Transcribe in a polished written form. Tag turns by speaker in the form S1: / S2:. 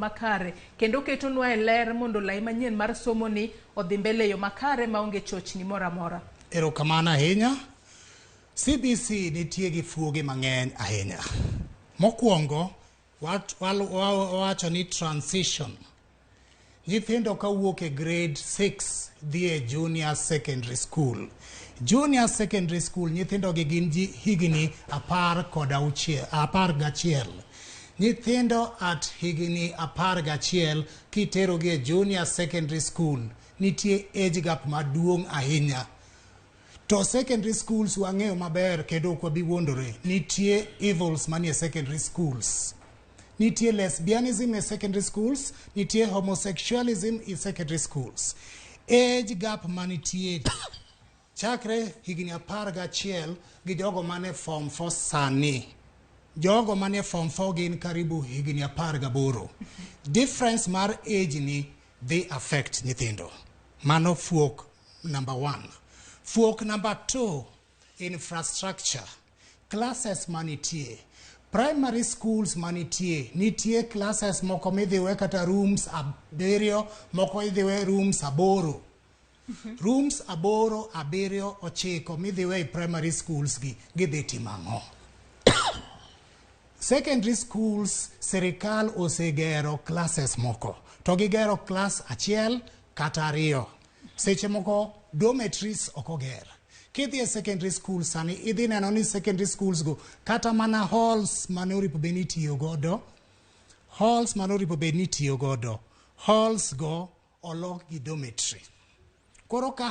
S1: makare kendo ketonwa e ler mondo lai manyien mar somo ni odhi mbele e yo makare maonge chochni moro amora.
S2: Erokamano ahinya. CBC nitie gi fuoge mang'eny ahinya. Mokwongo, wawacho ni transition. Nyithindo kawuok e grade 6 dhi e junior secondary school. Junior secondary school nyithindo gi gin ji higni apar kod auchiel, 11. Nyithindo at higni 11 kiterogi e junior secondary school nitie age gap maduong' ahinya. To secondary schools wang'eyo maber kendo ok wabi wuondore, nitie evils manie secondary schools. Nitie lesbianism e secondary schools, nitie homosexualism e secondary schools. Age gap manitie chakre higni 11 gi jogo mane form 4 sani. Jogo mane form 4 gin karibu higni 18. Difference mar age ni dhi affect nyithindo. Mano fuok number 1. Fuok number 2, infrastructure. Classes manitie. Primary schools manitie, nitie classes moko midhiwe kata rooms 7, moko idhiwe rooms 8. Rooms 8, 7, 9 midhiwe e primary schools gi, gidhi timo ang'o? Secondary schools, sirikal osegero classes moko, to gigero class 1 kata 2. Seche moko dormitories ok oger. Kidhi e secondary school sani, idhi neno ni secondary schools go, kata mana halls mane oripo bed ni itiyo godo, halls mane oripo bed ni itiyo godo, halls go olok gi dormitory. Koro ka